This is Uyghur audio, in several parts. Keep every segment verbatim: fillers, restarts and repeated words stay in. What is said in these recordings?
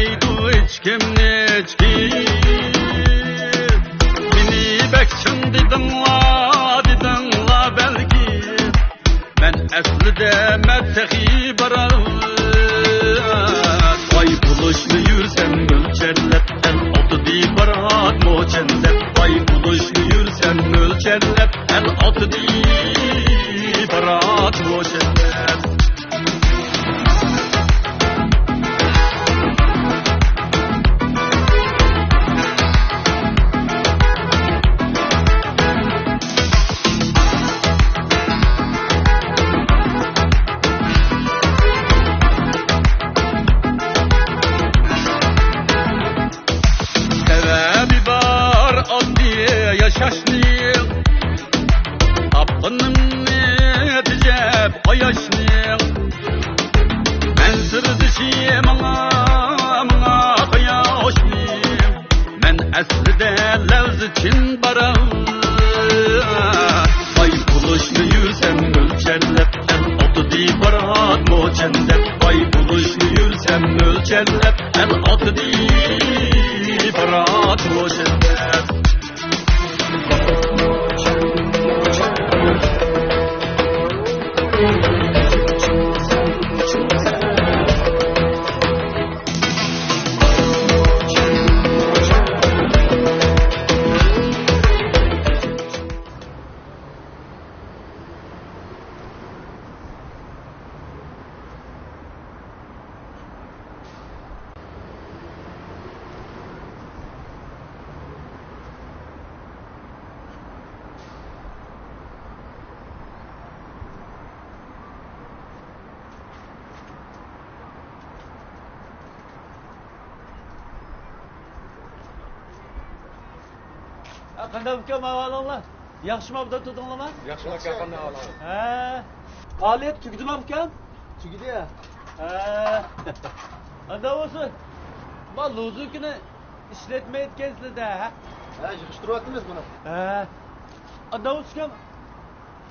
دەيدۇ ھېچكىم، ھېچكىم. مېنى بەك چىڭ دېدىڭلار، دېدىڭلار بەلكىم. مەن ئەسلىدە مەن تېخى بارات. باي بولۇشنى يۈرسەم مۆلچەرلەپ، ئەل ئاتىدى بارات موچەنلەپ. باي بولۇشنى يۈرسەم مۆلچەرلەپ، ئەل ئاتىدى بارات موچەنلەپ. سەۋەبى بار ئاددىي ياشاشنىڭ، تاپقىنىمنى تېجەپ قاياشنىڭ. مەن سىردىشى ماڭا، ماڭا قاياشنىڭ. مەن ئەسلىدە لەۋزى چىن بارا. باي بولۇشنى يۈرسەم مۆلچەرلەپ، ئەل ئاتىدى بارات موچەنلەپ. باي بولۇشنى يۈرسەم مۆلچەرلەپ، ئەل ئاتىدى بارات موچەنلەپ. ھە، قانداق ئۇكام ئەھۋالىڭلار؟ ياخشىمۇ، ئوبدان تۇردۇڭلارمۇ؟ ياخشى ئاكا، قانداق ئەھۋالىڭلار؟ ھە. پائالىيەت تۈگىدىمۇ ئۇكام؟ تۈگىدى. ھە. ئانداق بولسۇن. ما لوزۇنكىنى ئىشلەتمەيدىكەنسىلەر-دە، ھە؟ ھە، يىغىشتۇرۇۋاتىمىز بۇنى. ھە. ئانداق بولسا ئۇكام،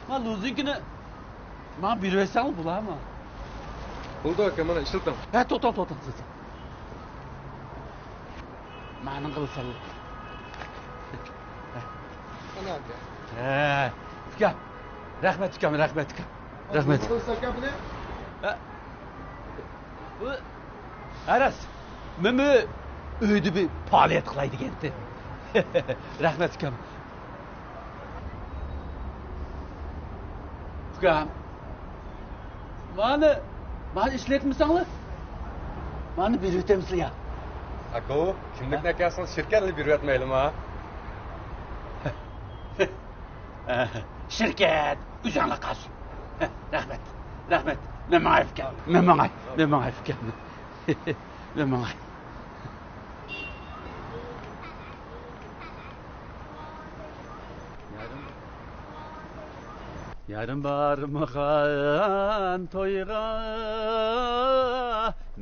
ما لوزۇنكىنى ماڭا بېرىۋەتسەڭلار بولامۇ؟ بولدى ئاكا، مانا ئىشلىتىڭ. ھە، توختاڭ، توختاڭ، توختاڭ. مانىڭ قىلساڭلار. مانا ئاكا. ھە، ئۇكام. رەھمەت ئۇكام، رەھمەت ئۇكام. رەھمەت. قىلسا ئاكا بۇنى؟ ھە. بۇ، ھە، راست. مەنمۇ ئۆيدە بىر پائالىيەت قىلاي دېگەنتى. رەھمەت ئۇكام. ئۇكام، مانى، مانى ئىشلەتمىسەڭلار، مانى بېرىۋېتەمسىلەر يا؟ ئاكا، كىملىكنى ئەكەلسىڭىز، شىركەتنى بېرىۋەتمەيلىما؟ شىركەت ئۆزۈڭلار قالسۇن. رەھمەت، رەھمەت. مەن ماڭاي ئۇكام، مەن ماڭاي، مەن ماڭاي ئۇكام. مەن ماڭاي. يارىم، يارىم بارمىغان تويغا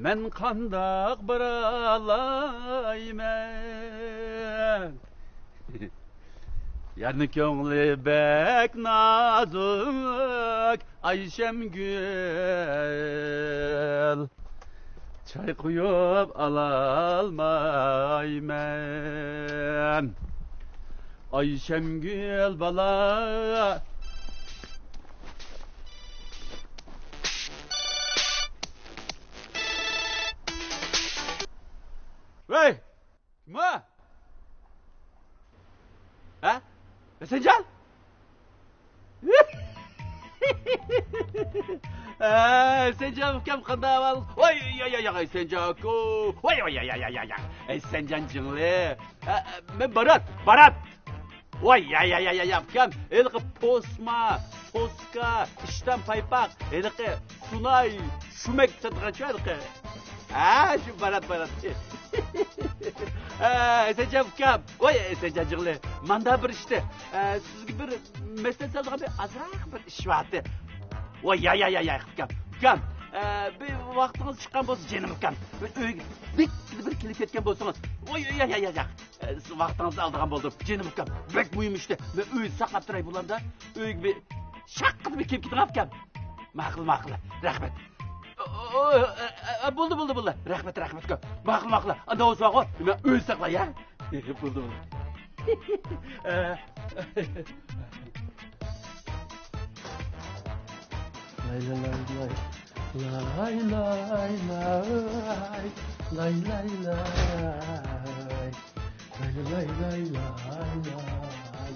مەن قانداق بارالايمەن؟ يارنىڭ كۆڭلى بەك نازۇك، ئايشەمگۈل. چاي قۇيۇپ ئالالمايمەن، ئايشەمگۈل بالا. ۋەي! كىم ئۇ؟ ھە؟ ھۈسەنجان؟ ھە، ھۈسەنجان ئۇكام، قانداق ئەھۋال؟ ۋاي، ياي، ياي، ياي، ھۈسەنجان ئاكا. ۋاي، ۋاي، ياي، ياي، ياي، ياي. ھۈسەنجان جىڭلى. ھە، مەن بارات، بارات. ۋاي، ياي، ياي، ياي، ياي، ئۇكام. ھېلىقى پوسما، پوسكا، ئىشتان پايپاق، ھېلىقى سۇناي، شۇمەك ساتىدىغانچۇ ھېلىقى. ھە، شۇ بارات، بارات. ھە، ھۈسەنجان ئۇكام. ۋاي، ھۈسەنجان جىغلى. ماندا بىر ئىشتى. ھە، سىزگە بىر مەسلىھەت سالىدىغان بىر ئازراق بىر ئىش بارتى. ۋاي، يا، يا، يا، يا، ئۇكام. ئۇكام، ھە، بىر ۋاقتىڭىز چىققان بولسا، جېنىم ئۇكام. بىر ئۆيگە دىك بىر كېلىپ كەتكەن بولسىڭىز. ۋاي، يا، يا، يا، يا. ھە، سىز ۋاقتىڭىزنى ئالىدىغان بولدۇم. جېنىم ئۇكام، بەك مۇھىم ئىشتى. مەن ئۆيدە ساقلاپ تۇراي بولامدا. ئۆيگە بىر شاققىدە بىر كېلىپ كېتىڭ ئۇكام. ماقۇل، ماقۇل. رەھمەت. ئو، ئە، ئە، بولدى، بولدى، بولدى. رەھمەت، رەھمەت كۆپ. ماقۇل، ماقۇل. ئانداق بولسا ماقۇل. مەن ئۆزى ساقلاي، ھە؟ بولدى، بولدى. ئە، لاي، لاي، لاي، لاي. لاي، لاي، لاي، لاي. لاي، لاي، لاي. لاي، لاي، لاي، لاي، لاي.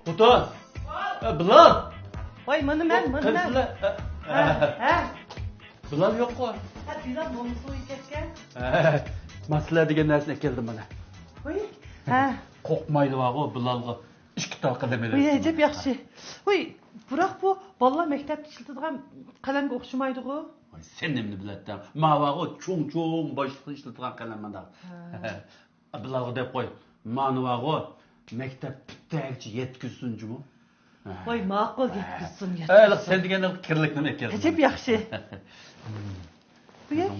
خوتۇن! ئە، بىلال! ۋاي، مانا مەن، مانا مەن. قېنى سىلەر؟ ئە، ھە، ئە. ھە. بىلال يوققۇ؟ ھە، بىلال مومىسى ئۆيگە كەتكەن. ھە، مەن سىلەر دېگەن نەرسىنى ئەكەلدىم مانا. ۋاي، ھە. قورقمايدۇ بارغۇ، بىلالغا ئىككى تال قەلەم ئېلىپ. ۋاي، ئەجەب ياخشى. ۋاي، بىراق بۇ بالىلار مەكتەپتە ئىشلىتىدىغان قەلەمگە ئوخشىمايدىغۇ؟ ۋاي، سەن نېمىنى بىلەتتىڭ؟ ماۋاغۇ چوڭ-چوڭ باشلىقلار ئىشلىتىدىغان قەلەم مانداق. ھە. بىلالغا دەپ قوي. مانىۋاغۇ مەكتەپ پۈتتەرگىچە يەتكۈزسۇن جۇمۇ. ۋاي، ماقۇل، يەتكۈزسۇن، ھە، يەتكۈزسۇن. سەن دېگەندە كىرلىكنى يەتكۈزسۇن. ئەجەب ياخشى. بۇ يەر.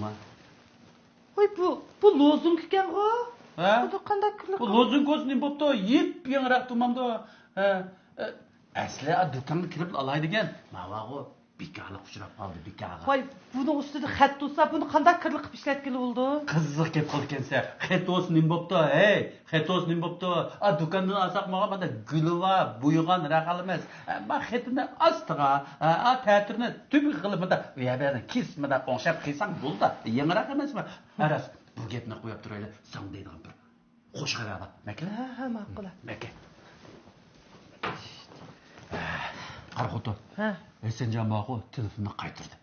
ۋاي، بۇ، بۇ لوزۇنكا ئىكەنغۇ. ھە؟ بۇ قانداق كىرلىك؟ بۇ لوزۇنكا بولسا نېمە بوپتۇ؟ يېپيېڭىراق تۇمامدۇ. ھە، ئە، ئەسلى ئا دۇكانغا كىرىپ ئالاي دېگەن. ماۋاغۇ بىكارلىققا ئۇچراپ قالدى، بىكارغا. ۋاي، بۇنىڭ ئۈستىدە خەت تۇرسا، بۇنى قانداق كىرلىك قىلىپ ئىشلەتكىلى بولىدۇ؟ قىزىق گەپ قىلىدىكەنسەن. خەت بولسا نېمە بوپتۇ؟ ھەي، خەت بولسا نېمە بوپتۇ؟ ئا، دۇكاندىن ئالساق ماڭا مانا گۈلى بار، بويىغان رەقەلمەس. ئەمما خېتىنى ئاستىغا، ئا، تەتۈرنى تۈبىگە قىلىپ مانا يەرلەرنى كېسىپ مانا ئوڭشاپ قىلساڭ بولدى. يېڭىراق ئەمەسمۇ؟ ھە، راست، بۇ گەپنى قويۇپ تۇرايلى، ساڭا دەيدىغان بىر خوش خەۋەر بار. مەكە؟ ھە، ھە، ماقۇل. مەكە. قارا خوتۇن. ھە. ھەسەنجان بارغۇ، تېلېفوننى قايتۇردى.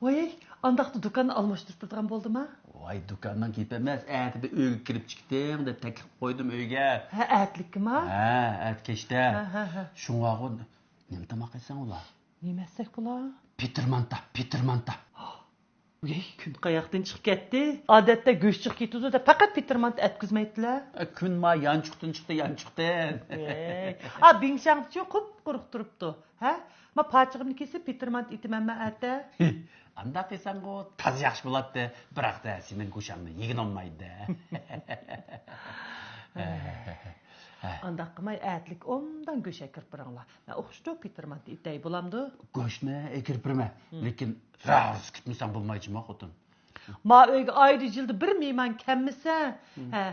ۋاي، ئانداقتا دۇكاننى ئالماشتۇرۇپ بېرىدىغان بولدىما؟ ۋاي، دۇكاننىڭ گېپى ئەمەس، ئەتە بىر ئۆيگە كىرىپ چىقتىڭ دەپ تەكلىپ قويدۇم ئۆيگە. ھە، ئەتىلىككىما؟ ھە، ئەتە كەچتە. ھە، ھە، ھە. شۇڭغاغۇ نېمە تاماق يېسەڭ ئۇلار؟ نېمە يېسەك بولا؟ پېتىرمانتا، پېتىرمانتا. ۋىي، كۈن قاياقتىن چىقىپ كەتتى؟ ئادەتتە گۆش چىقىپ كېتىدۇ دەپ پەقەت پېتىرمانتا ئەتكۈزمەيتتىلە. ئە، كۈن ما يانچۇقتىن چىقتى، يانچۇقتىن. ۋىي. ئا، بىڭشاڭچۇ قۇپقۇرۇق تۇرۇپتۇ. ھە؟ ما پاچىقىمنى كېسىپ پېتىرمانتا ئېتىمەنمە ئەتە. ئانداق قىلساڭغۇ تازا ياخشى بولاتتى. بىراق-دە، سېنىڭ گۆشۈڭنى يېگىلى بولمايدۇ. ئانداق قىلماي ئەتىلىك ئوبدان گۆش ئەكىرىپ بېرىڭلار. مەن ئوخشىتىپ پېتىرمانتا ئېتەي، بولامدۇ؟ گۆشنى ئەكىرىپ بېرىمەن. لېكىن راۋۇرۇس كۈتمىسەڭ بولمايدۇ جۇمۇ خوتۇن. ما ئۆيگە ئايدا يىلدا بىر مېھمان كەلمىسە، ھە،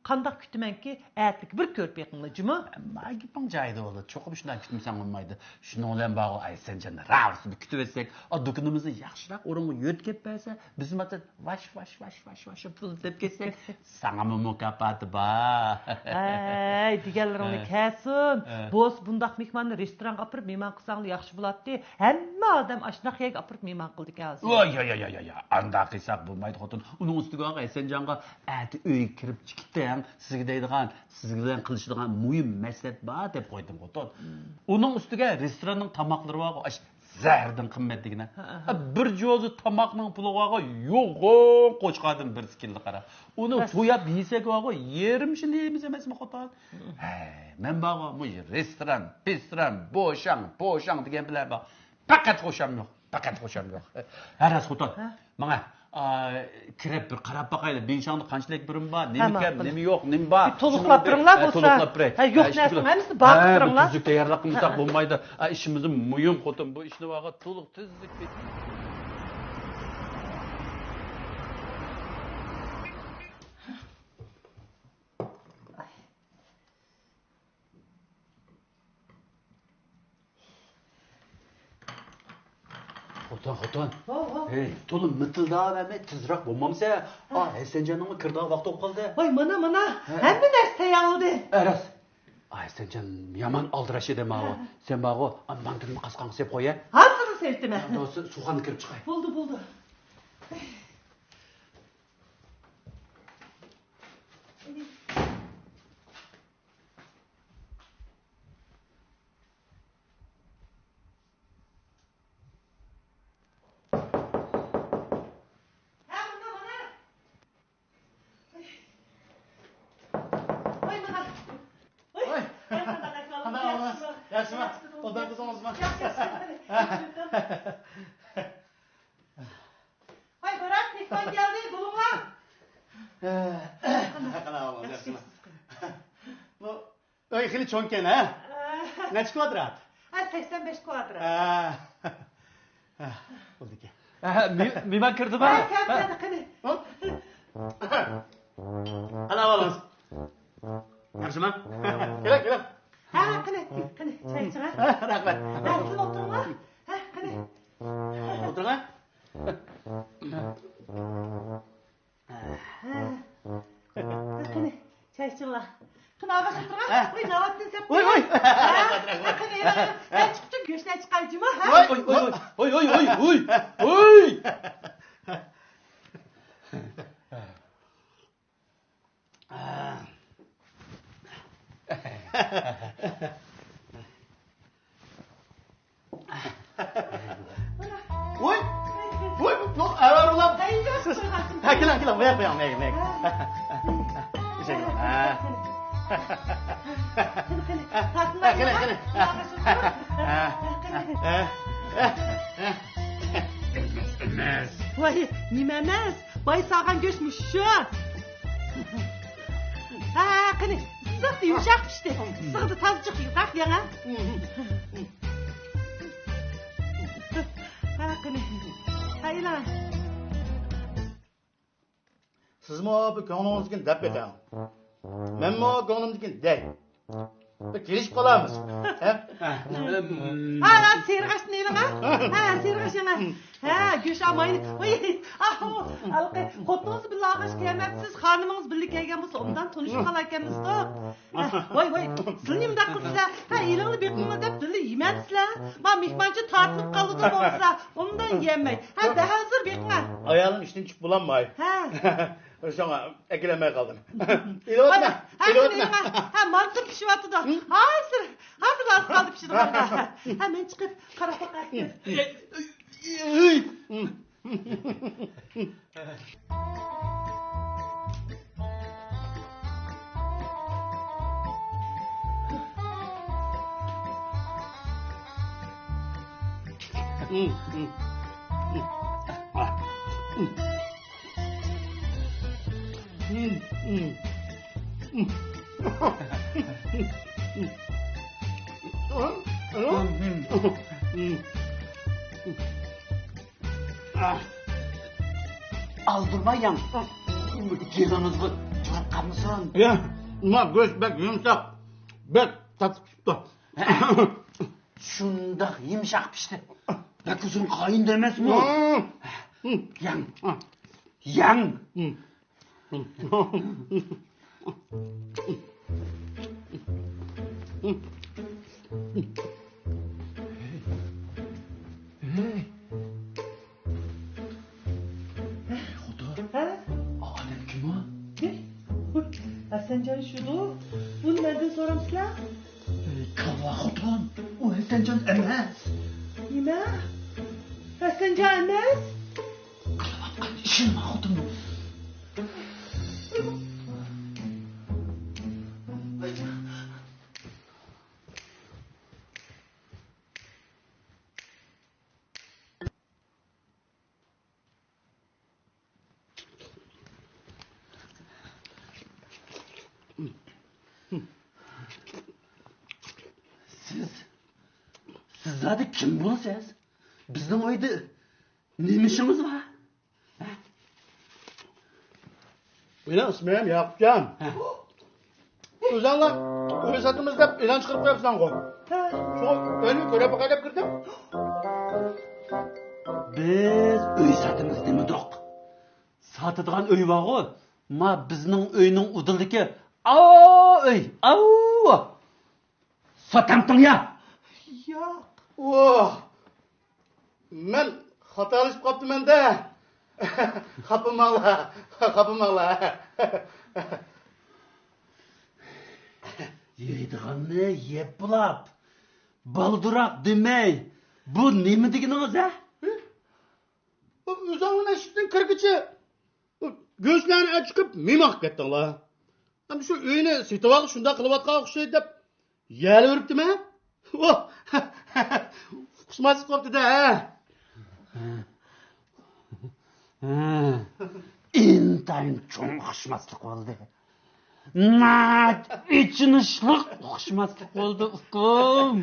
قانداق كۈتىمەنكى؟ ئەتىلىك بىر كۆرۈپ بېقىڭلار جۇمۇ. ما گېپىڭ جايىدا بولدى. چوقۇم شۇنداق كۈتمىسەڭ بولمايدۇ. شۇنىڭ بىلەن بارغۇ ئايسەنجان راۋۇرۇسنى كۈتۈۋەتسەك، ئا، دۇكىنىمىزنى ياخشىراق ئورۇنغا يۆتكەپ بەرسە، بىز ماتا ۋاش، ۋاش، ۋاش، ۋاش، ۋاش پۇل دەپ كەتسەك، ساڭىمۇ مۇكاپاتى بار. ھەي، دېگەنلىرىڭنى كەلسۇن. ھە. بولسا بۇنداق مېھماننى رېستورانغا ئاپىرىپ مېھمان قىلساڭلا ياخشى بولاتتى. ھەممە ئادەم ئاشۇنداق يەرگە ئاپىرىپ مېھمان قىلىدىكەن ھازىر. ۋاي، يا، يا، يا، يا، يا. ئانداق قىلساق بولمايدۇ خوتۇن. ئۇنىڭ ئۈستىگە ھەسەنجانغا ئەتە ئۆيگە كىرىپ چىقىپ تەڭ سىزگە دەيدىغان، سىز بىلەن قىلىشىدىغان مۇھىم مەسلىھەت بار دەپ قويدۇم خوتۇن. ئۇنىڭ ئۈستىگە رېستوراننىڭ تاماقلىرى بارغۇ، ئاش زەھەردىن قىممەت دېگىنە. ھە، ھە. بىر جوزا تاماقنىڭ پۇلىغا يوغان قوچقاردىن بىر سېكىللا قارا. ئۇنى توياپ يېسەك بارغۇ، يېرىم شىلىمىز ئەمەسمۇ خوتۇن؟ ھەي، مەن بارغۇ، مۇشۇ رېستوران، پېستوران، بوشاڭ، پوشاڭ دېگەن بىلەن بار. پەقەت خۇشام يوق، پەقەت خۇشام يوق. ھە، راست خوتۇن. ھە؟ ماڭا، ئا، كىرىپ بىر قاراپ باقايلى، بىڭشاڭدا قانچىلىك بىرىم بار، نېمە كەم، نېمە يوق، نېمە بار. تولۇقلاپ بېرىڭلار بولسا. ھە، يوق نەرسىنىڭ ھەممىسىنى باقىپ بېرىڭلار. تۈزۈك تەييارلىق قىلمىساق بولمايدۇ. ئا، ئىشىمىزمۇ مۇھىم خوتۇن، بۇ ئىشنى ۋاغا تولۇق تۈزۈك. خوتۇن، خوتۇن. ھو، ھو. ھەي، تولا مىتىلداۋەرمەي تېزراق بولمامسەن؟ ئا، ھەسەنجاننىڭمۇ كىرىدىغان ۋاقتى بولۇپ قالدى. ۋاي، مانا، مانا. ھە. ھەممە نەرسە تەييار بولدى. ئە، راست. ئا، ھەسەنجان يامان ئالدىراش ئىدى ماۋۇ. ھە. سەن ماۋۇ، ئا، مانتىنى قاسقانغا سېلىپ قويە. ھازىرلا سېلىتىمەن. ھە، سۇخانغا كىرىپ چىقاي. بولدى، بولدى. ھە، مانا، مانا. ۋاي، مانا. ۋاي. ۋاي، قانداق ئەھۋالىڭىز؟ قانداق ئەھۋالىڭىز؟ ياخشىمۇ؟ ياخشىمۇ؟ ئوبدان تۇردىڭىزمۇ؟ ياخشى، ياخشى. ھە. ۋاي، بارات، مېھمان كەلدى، بولۇڭلار. قانداق ئەھۋالىڭىز؟ ياخشىمۇ؟ بۇ ئۆي خېلى چوڭكەن، ھە؟ ھە. نەچچە كۋادرات؟ ھە، سەكسەن بەش كۋادرات. ھە. ھە، بولدىكەن. ھە، مې-، مېھمان كىردىما؟ ھە، كەلدى، كەلدى، قېنى. قانداق ئەھۋالىڭىز؟ ياخشىما؟ كېلىڭ، كېلىڭ. ھە، قېنى، قېنى، چاي ئىچىڭ، ھە؟ رەھمەت. ھە، سىز ئولتۇرۇڭلار. ھە، قېنى. ئولتۇرۇڭ، ھە؟ ھە. قېنى، چاي ئىچىڭلار. قېنى، ئاغاش ئولتۇرغان. ھە. ۋاي، ناۋاتتىن سەپ. ۋاي، ۋاي. ھە. قېنى، ھە، چىقىپ، چىقىپ، گۆشنى چىقاردىم، ھە؟ ۋاي، ۋاي، ۋاي، ۋاي، ۋاي، ۋاي، ۋاي. ۋوي! ۋوي، بۇ ئەۋەر ئۇلام. ھە، كېلىڭ، كېلىڭ، مەيەك، مەيەك، مەيەك، مەيەك. ھە. ھە، كېلىڭ، كېلىڭ. ھە. ئەمەس. ۋاي، نېمە ئەمەس؟ باي سالغان گۆش مۇشۇ. ھە، قېنى، ئىسسىق، يۇمشاق پىشتى. ئىسسىقىدا تازىچىق يۇقاق يەڭ، ھە؟ ھە، قېنى. ھەيلا. سىزمۇ بۇ كۆڭلىڭىزدىكىنى دەپ بېقىڭ. مەنمۇ كۆڭلۈمدىكىنى دەي. بىر كېلىشىپ قالارمىز. ھە؟ ھە، ھە، سېرىغاچنى ئېلىڭ، ھە؟ ھە، سېرىغاچ يەڭ. ھە، گۆش ئامايلى. ۋاي، ئاھ، ھېلىقى خوتۇنىڭىز بىللە ئاغاش كەلمەپسىز، خانىمىڭىز بىللە كەلگەن بولسا، ئوبدان تونۇشۇپ قالاركەنمىزدۇ. ھە، ۋاي، ۋاي، سىلە نېمىنداق قىلىسىز، ھە؟ ھە، ئېلىڭلار بېقىڭلار دەپ بىللە يېمەپسىلەر. ما مېھمانچى تارتىنىپ قالىدۇ بولسا، ئوبدان يېمەي. ھە، بەھازىر بېقىڭلار. ئايالىم ئىشتىن چىقىپ بولالماي. ھە. شۇڭا ئەكىلەلمەي قالدىم. ئېلىۋەتمە، ھە، ئېلىۋەتمە. ھە، مانتىم پىشىۋاتىدۇ. ھازىر، ھازىر ئاز قالدى پىشىدىغانغا. ھە، مەن چىقىپ قاراپ باقاي. ئالدىرىماي يەڭ. جېغىڭىزغا جۇغۇپ قالمىسۇن. يا، ما گۆش بەك يۇمشاق، بەك تاتلىق چىقىپتۇ. شۇنداق يۇمشاق پىشتى. بەك ئۇزۇن قاينىدى ئەمەسمۇ؟ يەڭ. يەڭ. خوتۇن، ھە؟ ئۇ ئادەم كىم ئۇ؟ ھەسەنجان شۇدۇ. بۇنى مەندىن سورامسىلەر؟ كاۋا خوتۇن، ئۇ ھەسەنجان ئەمەس. نېمە؟ ھەسەنجان ئەمەس؟ قىلىۋاتقان ئىشىنى ما خوتۇننىڭ. سىز، سىز زادى كىم بولىسىز؟ بىزنىڭ ئۆيدە نېمە ئىشىڭىز بار؟ مېنىڭ ئىسمىم ياقۇپجان. ھە. ئۆزۈڭلار ئۆي ساتىمىز دەپ ئېلان چىقىرىپ قويۇپسىلەرغۇ. شۇڭا ئۆينى كۆرۈپ باقاي دەپ كىردىم. بىز ئۆي ساتىمىز دېمىدۇق. ساتىدىغان ئۆي بارغۇ، ما بىزنىڭ ئۆينىڭ ئۇدۇلىدىكى ئاۋۇ ئۆي، ئاۋۇ. ساتامتىڭ يا؟ ياق. ۋاھ! مەن خاتالىشىپ قاپتىمەن-دە. خاپىماڭلار، خاپىماڭلار. يەيدىغاننى يەپ بولاپ، بالدۇراق دېمەي، بۇ نېمە دېگىنىڭىز، ھە؟ ئۆزۈڭلار ئىشىكتىن كىرگۈچە گۆشلەرنى ئەچىقىپ مېماق كەتتىڭلار. ھەم شۇ ئۆينى سېتىۋالغىلى شۇنداق قىلىۋاتقان ئوخشايدۇ دەپ يەلۋۈرۈپتىمەن. ئۇقۇشماسلىق بوپتۇ-دە، ھە؟ ھە، ئىنتايىن چوڭ ئۇقۇشماسلىق بولدى. ناھايىتى ئېچىنىشلىق ئۇقۇشماسلىق بولدى، ئۇكام.